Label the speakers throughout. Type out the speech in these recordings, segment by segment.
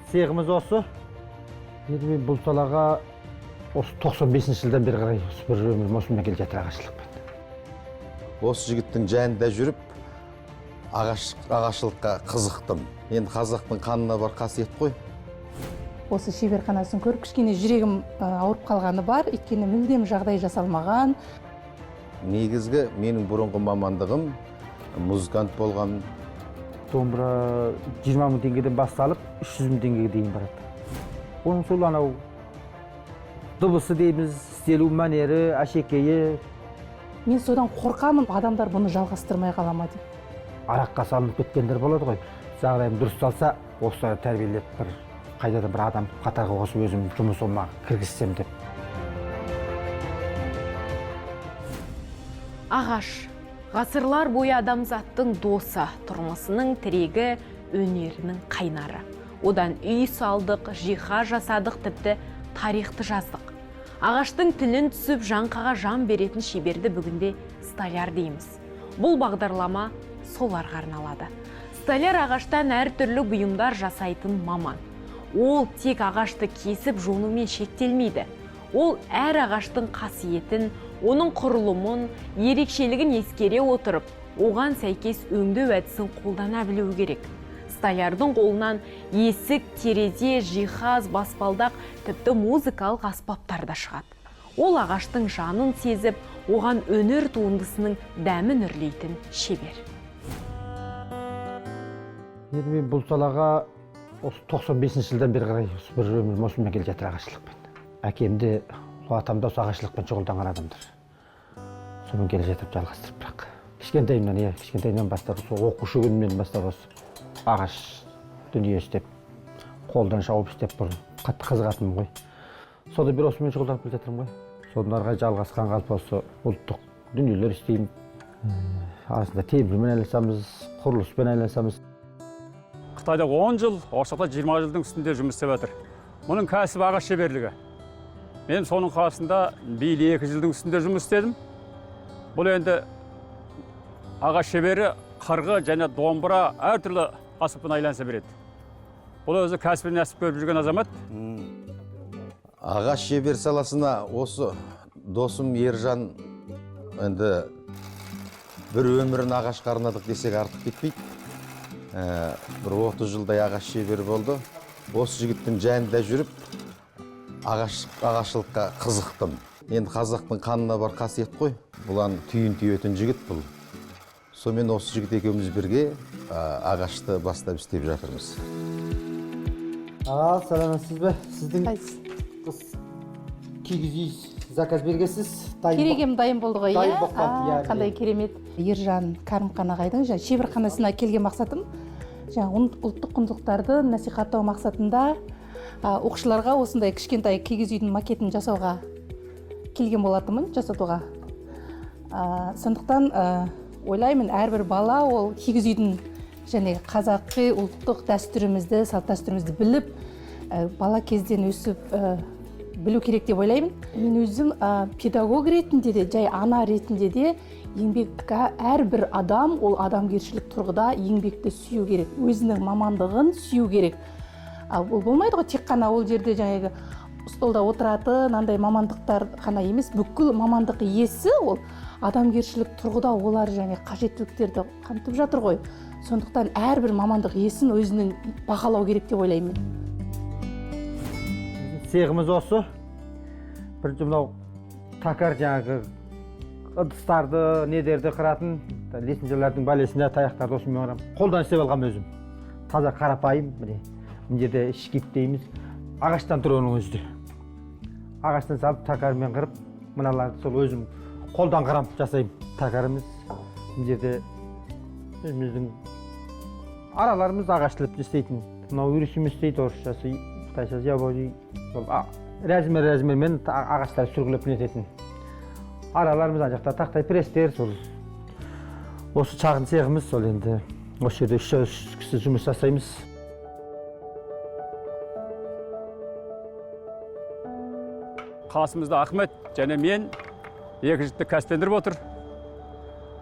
Speaker 1: Цехымыз осы. Енді мен бұл салаға осы 95 жылдан бері қарай осы бір өмірім осымен келе жатыр ағашшылықпен.
Speaker 2: Осы жігіттің жанында жүріп ағашшылыққа қызықтым. Енді қазақтың қанына бар қасиет қой.
Speaker 3: Осы шеберханасын көріп кішкене жүрегім ауырып қалғаны бар, өйткені мүлдем жағдай жасалмаған.
Speaker 2: Негізгі менің бұрынғы мамандығым музыкант болған.
Speaker 1: Домбыра 20 мың теңгеден басталып 300 мың теңгеге дейін барады. Оның сол анау дыбысы дейміз, істелу мәнері, әшекейі.
Speaker 3: Мен содан қорқамын, адамдар бұны жалғастырмай қала ма деп.
Speaker 1: Араққа салынып кеткендер болады ғой. Жағдайым дұрысталса, осылай тәрбиелеп бір қайтадан бір адам қатарға қосып өзім жұмыс орныма кіргізсем деп.
Speaker 4: Ағаш ғасырлар бойы адамзаттың досы, тұрмысының тірегі, өнерінің қайнары. Одан үй салдық, жиһаз жасадық, тіпті тарихты жаздық. Ағаштың тілін түсіп, жаңқаға жан беретін шеберді бүгінде столяр дейміз. Бұл бағдарлама соларға арналады. Столяр ағаштан әртүрлі бұйымдар жасайтын маман. Ол тек ағашты кесіп жонумен шектелмейді. Ол әр ағаштың қасиетін, оның құрылымын, ерекшелігін ескере отырып, оған сәйкес өңдеу әдісін қолдана білуі керек. Столярдың қолынан есік, терезе, жиһаз, баспалдақ, тіпті музыкалық аспаптар да шығады. Ол ағаштың жанын сезіп, оған өнер туындысының дәмін үрлейтін шебер.
Speaker 1: Енді мен бұл салаға осы 95 жылдан бері қарай осы бір өмірім осымен келе жатыр ағашшылықпен. Әкем де, атам да осы ағашшылықпен шұғылданған адамдар. Сонымен келе жатып жалғастырып бірақ. Кішкентайымнан, иә, кішкентайымнан бастап, сол оқушы күнімнен бастап осы ағаш дүние істеп, қолдан шауып істеп бұрын қатты қызығатынмын ғой. Содан бері осымен шұғылданып келе жатырмын ғой. Содан ары қарай жалғасқан қалпы осы ұлттық дүниелер істеймін. Арасында темірмен айналысамыз, құрылыспен айналысамыз.
Speaker 5: Қытайда 10 жыл, Орысқада 20 жылдың үстінде жұмыс істеп жатыр. Мұның кәсібі ағаш шеберлігі. Мен соның қасында биыл 2 жылдың үстінде жұмыс істедім. Бұл енді ағаш шебері қырғы және домбыра әртүрлі аспаппен айланыса береді. Бұл өзі кәсібін нәсіп көріп жүрген азамат.
Speaker 2: Ағаш шебер саласына осы досым Ержан енді бір өмірін ағашқа арнадық десек артық кетпейді. Бір 30 жылдай ағаш шебері болды. Осы жігіттің жанында жүріп ағашшылыққа қызықтым. Енді қазақтың қанына бар қасиет қой. Бұлан түйін түйетін жігіт бұл. Сонымен осы жігіт екеуміз бірге ағашты бастап істеп жатырмыз.
Speaker 1: Аға, саламатсыз ба? Сіздің
Speaker 3: Қайсысы?
Speaker 1: кигіз үй заказ бергенсіз.
Speaker 3: Керегем дайын болды ғой,
Speaker 1: Дайын
Speaker 3: иә?
Speaker 1: болып қалды, иә.
Speaker 3: Қандай керемет. Ержан Кәрімхан ағайдың жаңа шеберханасына келген мақсатым жаңа ұлттық құндылықтарды насихаттау мақсатында оқушыларға осындай кішкентай кигіз үйдің макетін жасауға келген болатынмын, жасатуға. Сондықтан ойлаймын, әрбір бала ол кигіз үйдің және қазақи ұлттық дәстүрімізді, салт дәстүрімізді біліп, бала кезден өсіп білу керек деп ойлаймын. Мен өзім педагог ретінде де, жай ана ретінде де еңбек, әрбір адам ол адамгершілік тұрғыда еңбекті сүю керек, өзінің мамандығын сүю керек. Ал ол болмайды ғой, тек қана ол жерде жаңағы столда отыратын андай мамандықтар қана емес, бүкіл мамандық иесі ол адамгершілік тұрғыда олар және қажеттіліктерді қамтып жатыр ғой. Сондықтан әрбір мамандық иесін өзінің бағалау керек деп ойлаймын.
Speaker 1: Цехымыз осы. Бірінші мынау токарь жаңағы ыдыстарды, недерді қыратын, лесенжерлердің бәлесіне таяқтарды осымен қырамын. Қолдан істеп алғанмын өзім. Таза қарапайым, міне. Мына жерде шкип дейміз. Ағаштан тұр оның өзі де. Ағаштан салып токарьмен қырып, мыналарды сол өзім қолдан қырам жасаймын. Токарымыз мына жерде өзіміздің араларымыз ағаш тіліп істейтін. Мынау үрісіміз істейді, орысшасы, қытайшасы, жабози. Сол, размер-размермен ағаштар сүргілеп нететін. Араларымыз ана жақта тақтай пресстер, сол. Осы шағын цехымыз сол енді. Осы жерде үш кісі жұмыс жасаймыз.
Speaker 5: Қасымызда Ахмет және мен екі жігітті кәсіптендіріп отыр.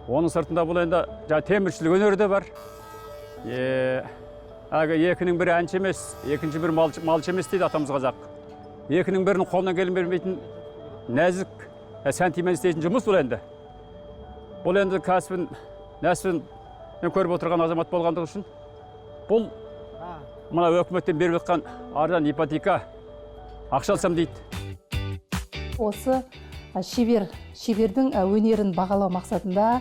Speaker 5: Оның сыртында бұл енді жаңа теміршілік өнері де бар. Әлгі екінің бірі әнші емес, екінші бірі малшы емес дейді атамыз қазақ. Екінің бірінің қолынан келе бермейтін нәзік сантимен істейтін жұмыс бұл енді. Бұл енді кәсібін, нәсібін мен көріп отырған азамат болғандығы үшін бұл мына өкіметтен беріп жатқан арзан ипотека ақша алсам дейді.
Speaker 3: Осы шебердің өнерін бағалау мақсатында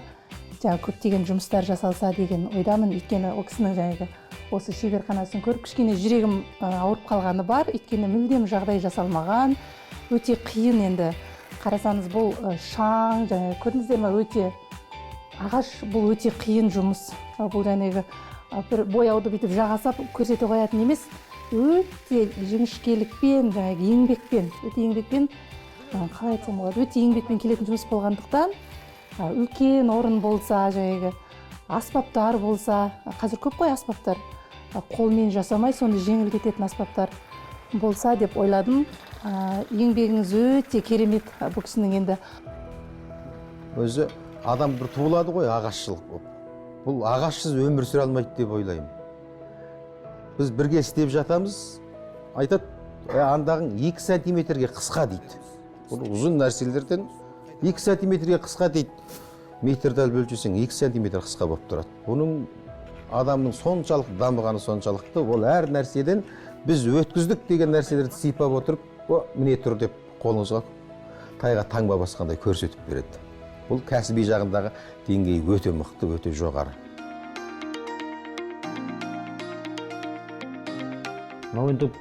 Speaker 3: жаңа көптеген жұмыстар жасалса деген ойдамын. Өйткені ол кісінің жаңағы осы шеберханасын көріп кішкене жүрегім ауырып қалғаны бар. Өйткені мүлдем жағдай жасалмаған, өте қиын енді. Қарасаңыз, бұл шаң, жаңағы көрдіңіздер ме, өте ағаш, бұл өте қиын жұмыс. Бұл жаңағы бір бояуды бүйтіп жаға сап көрсете қоятын емес, өте жіңішкелікпен, жаңағы еңбекпен, өте еңбекпен, қалай айтсам болады, өте еңбекпен келетін жұмыс болғандықтан, үлкен орын болса, жаңағы аспаптар болса, қазір көп қой аспаптар, қолмен жасамай соны жеңілдететін аспаптар болса деп ойладым. Еңбегіңіз өте керемет, бұл кісінің енді.
Speaker 2: Өзі адам бір туылады ғой ағашшылық болып. Бұл ағашсыз өмір сүре алмайды деп ойлаймын. Біз бірге істеп жатамыз, айтады, андағың 2 сантиметрге қысқа дейді. Бұл ұзын нәрселерден 2 сантиметрге қысқа дейді. Метрді алып өлшесең 2 сантиметр қысқа болып тұрады. Бұның адамның соншалық дамығаны соншалықты, ол әр нәрседен біз өткіздік деген нәрселерді сипап отырып, о, міне тұр деп қолыңызға тайға таңба басқандай көрсетіп береді. Бұл кәсіби жағындағы деңгейі өте мықты, өте жоғары.
Speaker 1: Мынау енді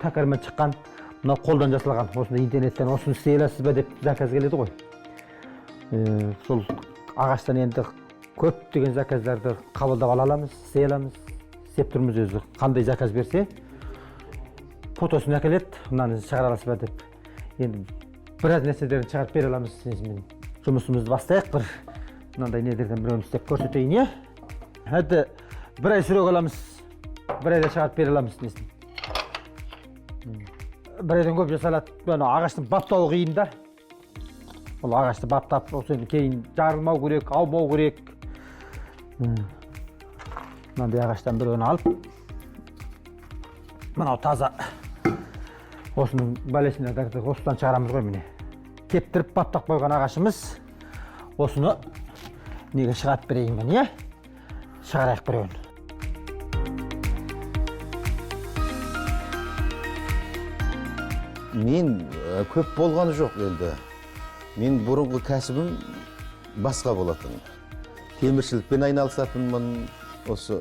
Speaker 1: токармен шыққан, мынау қолдан жасалған, осындай интернеттен осыны істей аласыз ба деп заказ келеді ғой. Сол ағаштан енді көптеген заказдарды қабылдап ала аламыз, істей аламыз, істеп тұрмыз өзі. Қандай заказ берсе, фотосын әкеледі, мынаны шығара аласыз ба деп. Енді біраз нәрселерін шығарып бере аламыз. Жұмысымызды бастайық, бір мынандай нелерден біреуін істеп көрсетейін, иә? Әді бір ай срок аламыз, бір айда шығарып бере аламыз несін. Бір айдан көп жасалады. Ана ағаштың баптауы қиын да. Ол ағашты баптап, осы енді кейін жарылмау керек, аумау керек. Мынандай ағаштан біреуін алып, мынау таза. Осының бәлесін осыдан шығарамыз ғой міне. Кептіріп баптап қойған ағашымыз. Осыны неге шығарып берейін мен, иә? Шығарайық біреуін.
Speaker 2: Мен көп болғаны жоқ енді. Мен бұрынғы кәсібім басқа болатын. Теміршілікпен айналысатынмын. Осы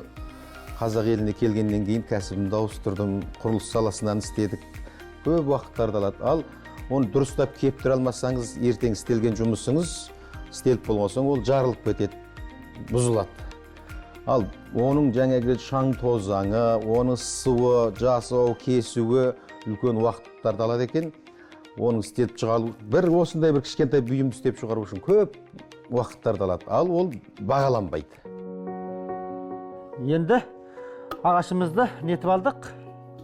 Speaker 2: қазақ еліне келгеннен кейін кәсібімді ауыстырдым. Құрылыс саласынан істедік. Көп уақыттарды алады. Ал оны дұрыстап кептіре алмасаңыз, ертең істелген жұмысыңыз істеліп болған соң ол жарылып кетеді, бұзылады. Ал оның жаңағы шаң тозаңы, оның суы, жасау, кесуі үлкен уақыттарды алады екен. Оның істеп шығару, бір осындай бір кішкентай бұйымды істеп шығару үшін көп уақыттарды алады. Ал ол бағаланбайды.
Speaker 1: Енді ағашымызды нетіп алдық,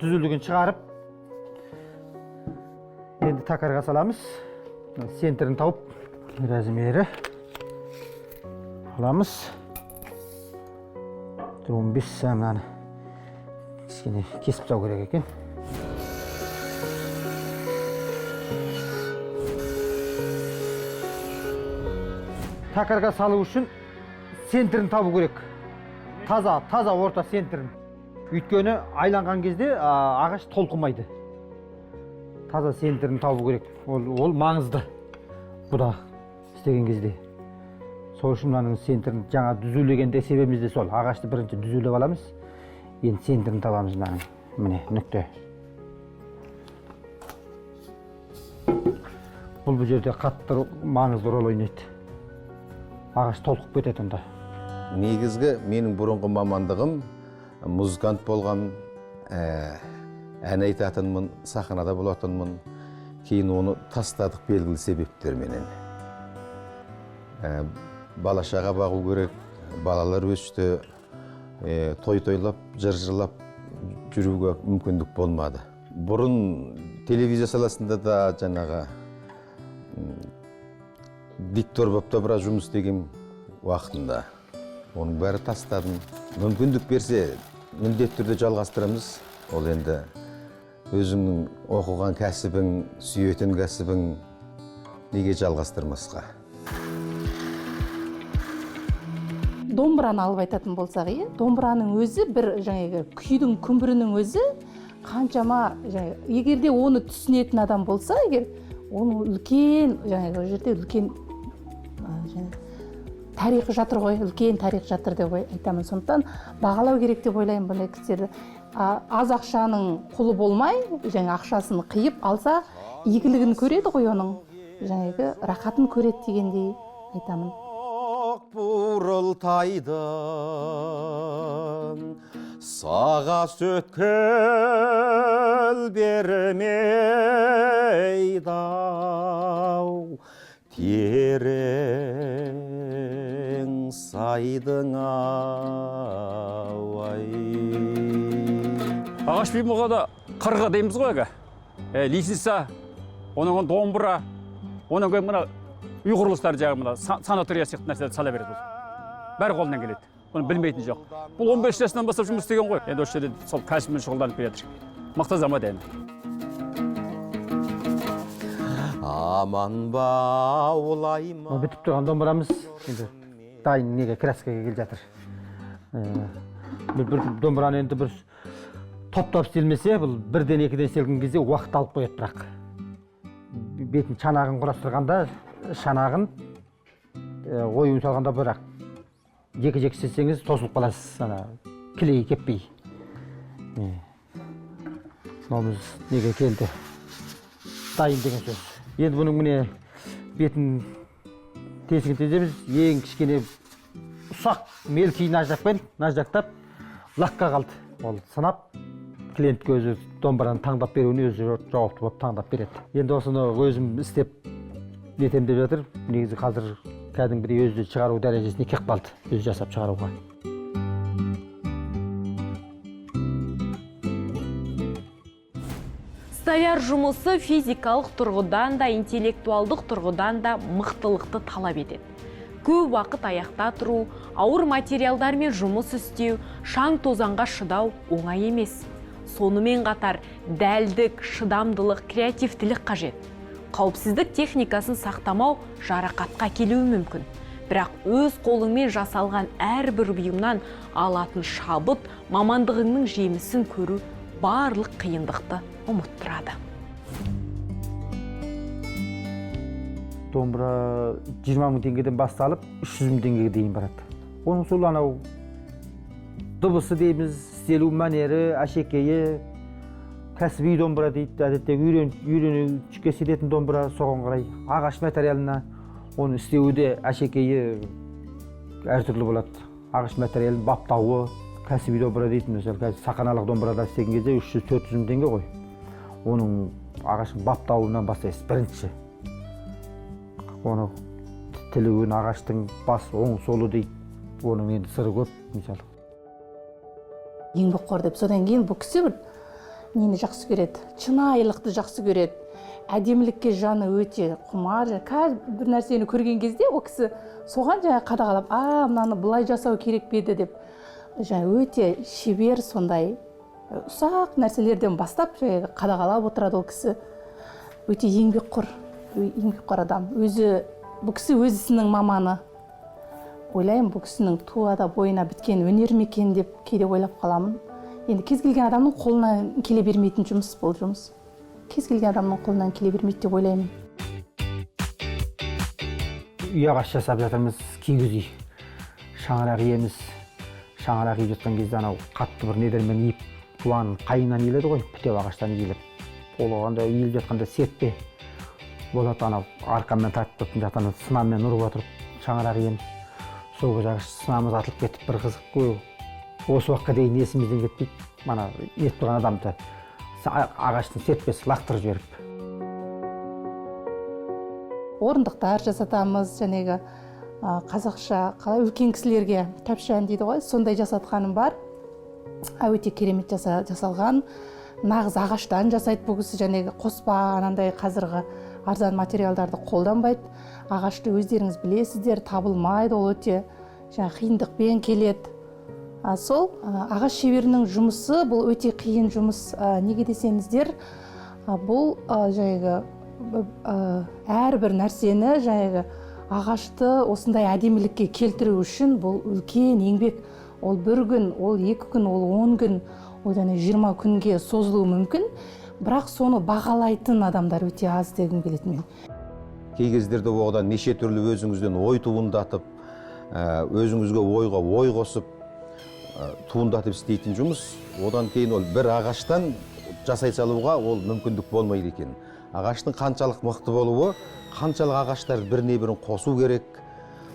Speaker 1: түзулігін шығарып, енді токарға саламыз. Центрін тауып, размері аламыз. 15 мынаны кішкене кесіп тастау керек екен. Токарға салу үшін центрін табу керек. Таза, таза орта центрін. Өйткені айланған кезде ағаш толқымайды. Таза центрін табу керек. Ол маңызды. Бұда істеген кезде. Сол үшін мынаның центрін жаңа түзулегенде себебіміз де сол. Ағашты бірінші түзулеп аламыз. Енді центрін табамыз мынаның. Міне, нүкте. Бұл жерде қатты маңызды рөл ойнайды. Ағаш толқып кетеді онда.
Speaker 2: Негізгі менің бұрынғы мамандығым музыкант болған, ән айтатынмын, сахнада болатынмын. Кейін оны тастадық белгілі себептерменен. Бала шаға бағу керек, балалар өсті, той тойлап, жыр жырлап жүруге мүмкіндік болмады. Бұрын телевизия саласында да жаңағы диктор болып та біраз жұмыс істеген уақытында. Оның бәрі тастадым. Мүмкіндік берсе, Міндетті түрде жалғастырамыз. Ол енді өзіңнің оқыған кәсібің, сүйетін кәсібің, неге жалғастырмасқа?
Speaker 3: Домбыраны алып айтатын болсақ, иә, домбыраның өзі бір жаңағы күйдің күмбірінің өзі қаншама жаңағы, егер де оны түсінетін адам болса, егер оның үлкен жаңағы ол жерде үлкен жаңағы тарихы жатыр ғой, үлкен тарих жатыр деп айтамын. Сондықтан бағалау керек деп ойлаймын бұндай кісілерді. Аз ақшаның құлы болмай, жаңа ақшасын қиып алса, игілігін көреді ғой, оның жаңағы рахатын көреді дегендей айтамын.
Speaker 2: Бурылтайдың сағасы өткел бермей дау, терең сайдың ауай.
Speaker 5: Ағаш бұйымға да қырғы дейміз ғой әлгі. Лисица, одан кейін домбыра, одан кейін мына үй құрылыстары жағы мына санатория сияқты нәрселерді сала береді бұл. Бәрі қолынан келеді. Бұны білмейтін жоқ. Бұл 15 жасынан бастап жұмыс істеген ғой. Енді осы жерде сол кәсібімен шұғылданып келе жатыр. Мықты азамат енді.
Speaker 2: Аман баулайма.
Speaker 1: Бітіп тұрған домбырамыз енді дайын неге краскаға келе жатыр. Бір домбыраны енді бір топтап істелмесе, бұл бірден екіден істелген кезде уақыт алып қояды бірақ. Бетін шанағын құрастырғанда, шанағын оюын салғанда бірақ жеке-жеке істесеңіз тосылып қаласыз, ана клей кеппей. Мынауымыз неге келді? Дайын деген сөз. Енді бұның міне бетін тесігін теземіз, ең кішкене ұсақ мелкий наждакпен наждактап лакқа қалды. Ол сынап клиентке өзі домбыраны таңдап беруіне өзі жауапты болып таңдап береді. Енді осыны өзім істеп нетем деп жатыр. Негізі қазір кәдімгідей өзі шығару дәрежесіне келіп қалды, өзі жасап шығаруға.
Speaker 4: Столяр жұмысы физикалық тұрғыдан да, интеллектуалдық тұрғыдан да мықтылықты талап етеді. Көп уақыт аяқта тұру, ауыр материалдармен жұмыс істеу, шаң тозаңға шыдау оңай емес. Сонымен қатар дәлдік, шыдамдылық, креативтілік қажет. Қауіпсіздік техникасын сақтамау жарақатқа келуі мүмкін. Бірақ өз қолыңмен жасалған әрбір бұйымнан алатын шабыт, мамандығыңның жемісін көру барлық қиындықты ұмыттырады.
Speaker 1: Домбыра 20 мың теңгеден басталып, 300 мың теңгеге дейін барады. Оның сол анау дыбысы дейміз, істелу мәнері, әшекейі, кәсіби домбыра дейді, әдетте үйренушіге істететін домбыра, соған қарай ағаш материалына, оны істеуі де әшекейі әртүрлі болады. Ағаш материалын баптауы, кәсіби домбыра дейтін, мысалы, қазір сақаналық домбырада істеген кезде үш жүз, төрт жүз мың теңге ғой. Оның ағашын баптауынан бастайсыз бірінші. Оны тілуін ағаштың бас оң солы дейді, оның енді сыры көп, мысалы.
Speaker 3: Еңбекқор деп, содан кейін бұл кісі бір нені жақсы көреді, шынайылықты жақсы көреді, әдемілікке жаны өте құмар. Қазір бір нәрсені көрген кезде ол кісі соған жаңа қадағалап, а, мынаны былай жасау керек пе еді деп, жаңа өте шебер сондай ұсақ нәрселерден бастап жаңағы қадағалап отырады ол кісі. Өте еңбекқор, еңбекқор адам. Өзі, бұл кісі өз ісінің маманы. Ойлаймын, бұл кісінің туада бойына біткен өнер ме екен деп кейде ойлап қаламын. Енді кез келген адамның қолынан келе бермейтін жұмыс бұл жұмыс. Кез келген адамның қолынан келе бермейді деп ойлаймын.
Speaker 1: Үй ағаш жасап жатырмыз, киіз үй. Шаңырақ иеміз. Шаңырақ иіп жатқан кезде анау қатты бір недермен иіп, жуан қайыңнан иіледі ғой, бітеу ағаштан иіліп. Ол оғанда иіліп жатқанда серппе болады, анау арқанмен тартып тұрып, мына жақтан сынаммен ұрып отырып шаңырақ иеміз. Сол кезде ағаш сынамыз атылып кетіп бір қызық қой. Осы уақытқа дейін есімізден кетпейді. Мана нетіп тұрған адамды ағаштың серппесі лақтырып жіберіп.
Speaker 3: Орындықтар жасатамыз, жәнегі, қазақша қалай үлкен кісілерге тәпшан дейді ғой, сондай жасатқаным бар. Өте керемет жасалған. Нағыз ағаштан жасайды бұл кісі, жәнегі қоспа анандай қазіргі арзан материалдарды қолданбайды. Ағашты өздеріңіз білесіздер, табылмайды, ол өте жаңа қиындықпен келеді. Сол ағаш шеберінің жұмысы бұл өте қиын жұмыс. Неге десеңіздер, бұл жаңағы әрбір нәрсені, жаңағы ағашты осындай әдемілікке келтіру үшін бұл үлкен еңбек. Ол бір күн, ол 2 күн, ол 10 күн, ол және 20 күнге созылуы мүмкін. Бірақ соны бағалайтын адамдар өте аз дегім келеді мен.
Speaker 2: Кей кездерде одан неше түрлі өзіңізден ой туындатып, өзіңізге ойға ой қосып, туындатып істейтін жұмыс. Одан кейін ол бір ағаштан жасай салуға ол мүмкіндік болмайды екен. Ағаштың қаншалық мықты болуы, қаншалық ағаштарды біріне бірін қосу керек,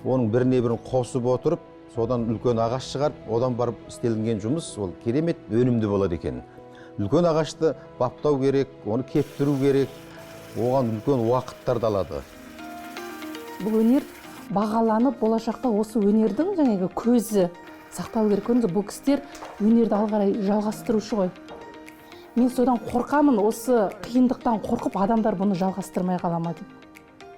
Speaker 2: оның біріне бірін қосып отырып, содан үлкен ағаш шығарып, одан барып істелінген жұмыс ол керемет өнімді болады екен. Үлкен ағашты баптау керек, оны кептіру керек, оған үлкен уақыттарды алады.
Speaker 3: Бұл өнер бағаланып, болашақта осы өнердің жаңағы көзі сақталу керек. Көрдіңіз бе, бұл кісілер өнерді алға қарай жалғастырушы ғой. Мен содан қорқамын, осы қиындықтан қорқып адамдар бұны жалғастырмай қала ма деп.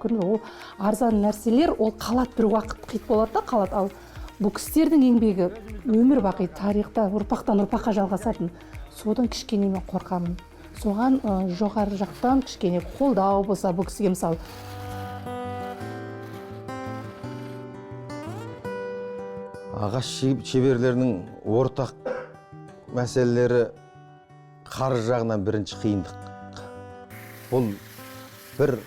Speaker 3: Көрдіңіз бе, ол арзан нәрселер, ол қалады, бір уақыт қит болады да қалады. Ал бұл кісілердің еңбегі өмір бақи тарихта ұрпақтан ұрпаққа жалғасатын. Содан кішкене мен қорқамын. Соған жоғары жақтан кішкене қолдау болса бұл кісіге мысалы.
Speaker 2: Ағаш шеберлерінің ортақ мәселелері қаржы жағынан бірінші қиындық. Бұл бір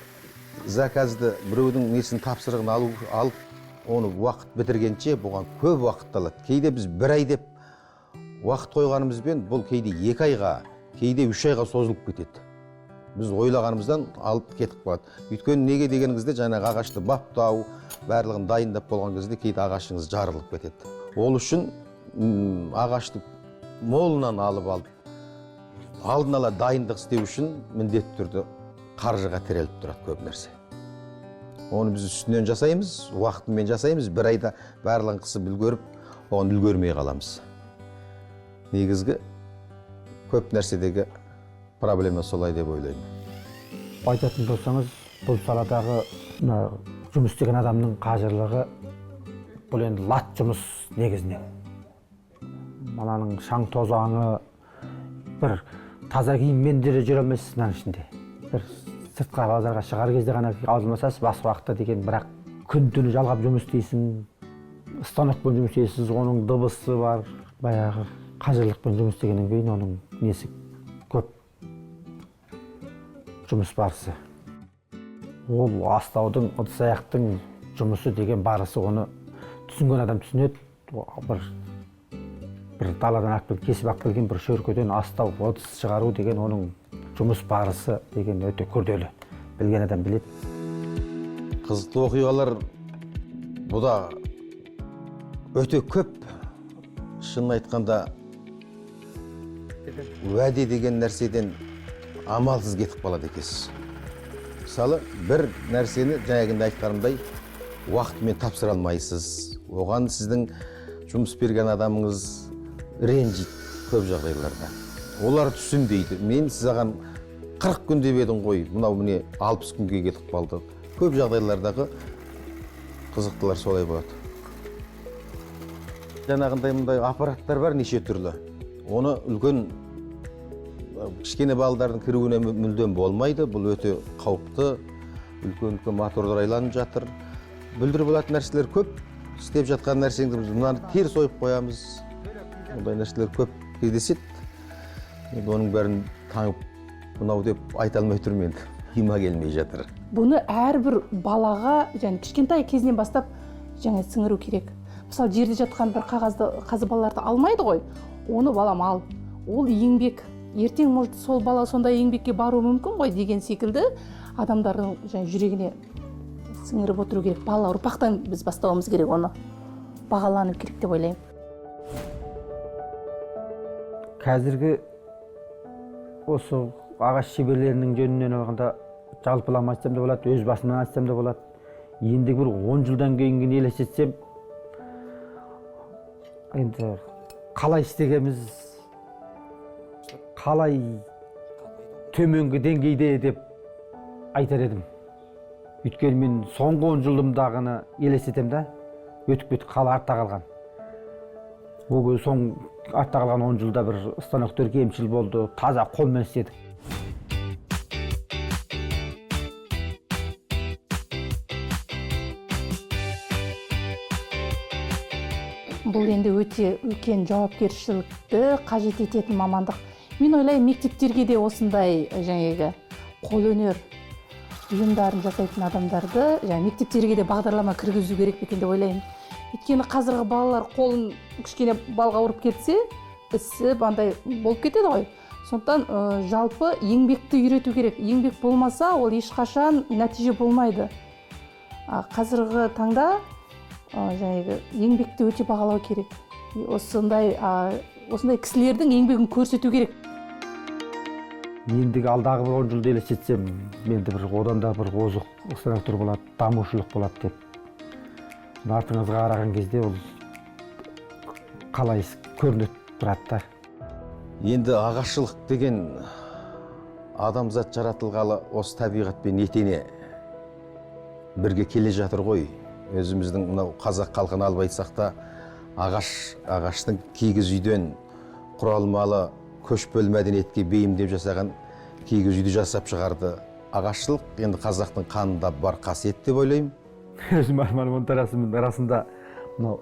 Speaker 2: заказды біреудің несін тапсырығын алып, оны уақыт бітіргенше бұған көп уақыт алады. Кейде біз бір ай деп уақыт қойғанымызбен бұл кейде 2 айға, кейде 3 айға созылып кетеді. Біз ойлағанымыздан алып кетіп қалады. Өйткені неге дегеніңізде жаңағы ағашты баптау, барлығын дайындап болған кезде кейде ағашыңыз жарылып кетеді. Ол үшін ағашты молынан алып, алдын ала дайындық істеу үшін міндетті түрде қаржыға тіреліп тұрады көп нәрсе. Оны біз үстінен жасаймыз, уақытымен жасаймыз, бір айда барлығын қысып үлгеріп, оған үлгермей қаламыз. Негізгі көп нәрседегі проблема солай деп ойлаймын.
Speaker 1: Айтатын болсаңыз, бұл саладағы мына жұмыс істеген адамның қажырлығы бұл енді лат жұмыс негізінен. Мынаның шаң тозаңы, бір таза киіммен де жүре алмайсыз мынаның ішінде. Бір сыртқа базарға шығар кезде ғана алмасасыз, басқа уақытта деген, бірақ күн түні жалғап жұмыс істейсің, станокпен жұмыс істейсіз, оның дыбысы бар, баяғы қажырлықпен жұмыс істегеннен кейін оның несі көп жұмыс барысы. Ол астаудың, ыдыс аяқтың жұмысы деген барысы, оны түсінген адам түсінеді. Бір даладан алып келіп, кесіп алып келген бір шөркеден астау, ыдыс шығару деген оның жұмыс барысы деген өте күрделі. Білген адам біледі.
Speaker 2: Қызықты оқиғалар бұда өте көп. Шынын айтқанда, уәде деген нәрседен амалсыз кетіп қалады екенсіз. Мысалы, бір нәрсені жаңағында айтқанымдай уақытымен тапсыра алмайсыз. Оған сіздің жұмыс берген адамыңыз ренжиді көп жағдайларда. Олар түсінбейді. Мен саған 40 күн деп едің ғой, мынау міне 60 күнге кетіп қалды. Көп жағдайлардағы қызықтылар солай болады. Жаңағындай мындай аппараттар бар неше түрлі. Оны үлкен кішкене балдардың кіруіне мүлдем болмайды. Бұл өте қауіпті. Үлкен-үлкен моторлар айланып жатыр. Бүлдіріп алатын нәрселер көп. Істеп жатқан нәрсеңді біз мынаны теріс ойып қоямыз. Ондай нәрселер көп кездеседі. Енді оның бәрін таңып мынау деп айта алмай тұрмын енді. Миыма келмей жатыр.
Speaker 3: Бұны әрбір балаға және кішкентай кезінен бастап жаңа сіңіру керек. Мысалы, жерде жатқан бір қағазды қазір балаларды алмайды ғой. Оны балам ал. Ол еңбек. Ертең, может, сол бала сондай еңбекке баруы мүмкін ғой деген секілді адамдардың жаңа жүрегіне сіңіріп отыру керек. Бала ұрпақтан біз бастауымыз керек оны. Бағалану керек деп ойлаймын.
Speaker 1: Қазіргі осы ағаш шеберлерінің жөнінен алғанда жалпылама айтсам да болады, өз басымнан айтсам да болады. Енді бір 10 жылдан кейінгі елестетсем, енді қалай істегеніміз, қалай төменгі деңгейде деп айтар едім. Өйткені мен соңғы 10 жылымдағыны елестетем да, өтіп кетіп қала артта қалған. Ол соң артта қалған 10 жылда бір станоктар кемшіл болды, таза қолмен істедік.
Speaker 3: Бұл енді өте үлкен жауапкершілікті қажет ететін мамандық. Мен ойлаймын, мектептерге де осындай жаңағы қолөнер бұйымдарын жасайтын адамдарды жаңа мектептерге де бағдарлама кіргізу керек пе екен деп ойлаймын. Өйткені қазіргі балалар қолын кішкене балға ұрып кетсе, ісіп андай болып кетеді ғой. Сондықтан жалпы еңбекті үйрету керек. Еңбек болмаса, ол ешқашан нәтиже болмайды. Қазіргі таңда жаңағы еңбекті өте бағалау керек. Осындай кісілердің еңбегін көрсету керек.
Speaker 1: Ендігі алдағы бір 10 жылды елестетсем, менде бір одан да бір озық станоктар болады, дамушылық болады деп. Артыңызға қараған кезде ол қалай көрініп тұрады да.
Speaker 2: Енді ағашшылық деген адамзат жаратылғалы осы табиғатпен етене бірге келе жатыр ғой. Өзіміздің мынау қазақ халқын алып айтсақ та, ағаштың кигіз үйден құралмалы көшпелі мәдениетке бейімдеп жасаған кигіз үйді жасап шығарды. Ағашшылық енді қазақтың қанында бар қасиет деп ойлаймын.
Speaker 1: Өзім арманым онтарасымын арасында мынау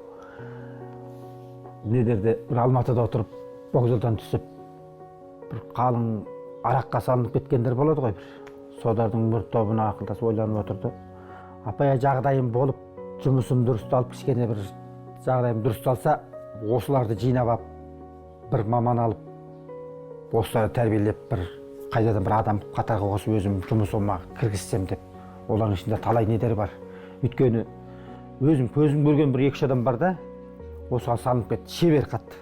Speaker 1: недерде бір Алматыда отырып вокзалдан түсіп бір қалың араққа салынып кеткендер болады ғой бір. Солардың бір тобына ақылдасып ойланып отырды. Апай, жағдайым болып, жұмысым дұрысталып, кішкене бір жағдайым дұрысталса, осыларды жинап алып, бір маман алып, осыларды тәрбиелеп, бір қайтадан бір адам қатарға қосып өзім жұмысыма кіргізсем деп. Олардың ішінде талай недер бар. Өйткені өзім көзім көрген бір 2-3 адам бар да, осыған салынып кетті, шебер қатты.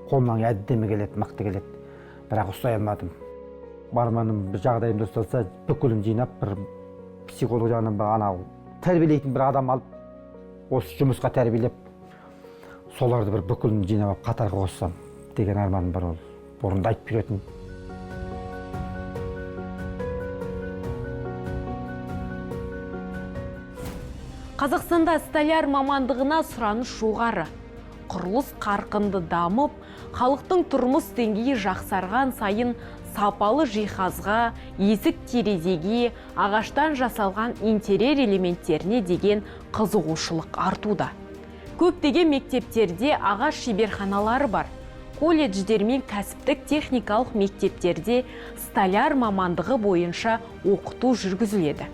Speaker 1: Қолымнан әдемі келеді, мықты келеді. Бірақ ұстай алмадым. Арманым бір жағдайым дұрысталса, бүкілін жинап, бір психолог жағынан бір анау тәрбиелейтін бір адам алып, осы жұмысқа тәрбиелеп, соларды бір бүкілін жинап алып қатарға қоссам деген арманым бар ол. Бұрында айтып жүретін.
Speaker 4: Қазақстанда столяр мамандығына сұраныс жоғары. Құрылыс қарқынды дамып, халықтың тұрмыс деңгейі жақсарған сайын сапалы жиһазға, есік терезеге, ағаштан жасалған интерьер элементтеріне деген қызығушылық артуда. Көптеген мектептерде ағаш шеберханалары бар. Колледждер мен кәсіптік техникалық мектептерде столяр мамандығы бойынша оқыту жүргізіледі.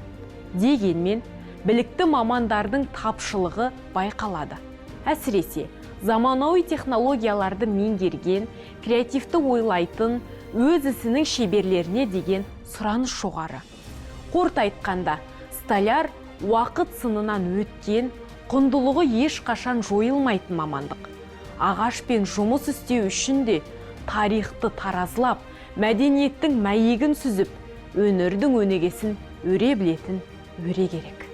Speaker 4: Дегенмен, білікті мамандардың тапшылығы байқалады. Әсіресе, заманауи технологияларды меңгерген, креативті ойлайтын, өз ісінің шеберлеріне деген сұраныс жоғары. Қорыта айтқанда, столяр уақыт сынынан өткен, құндылығы ешқашан жойылмайтын мамандық. Ағашпен жұмыс істеу үшін де тарихты таразылап, мәдениеттің мәйегін сүзіп, өнердің өнегесін өре білетін өре керек.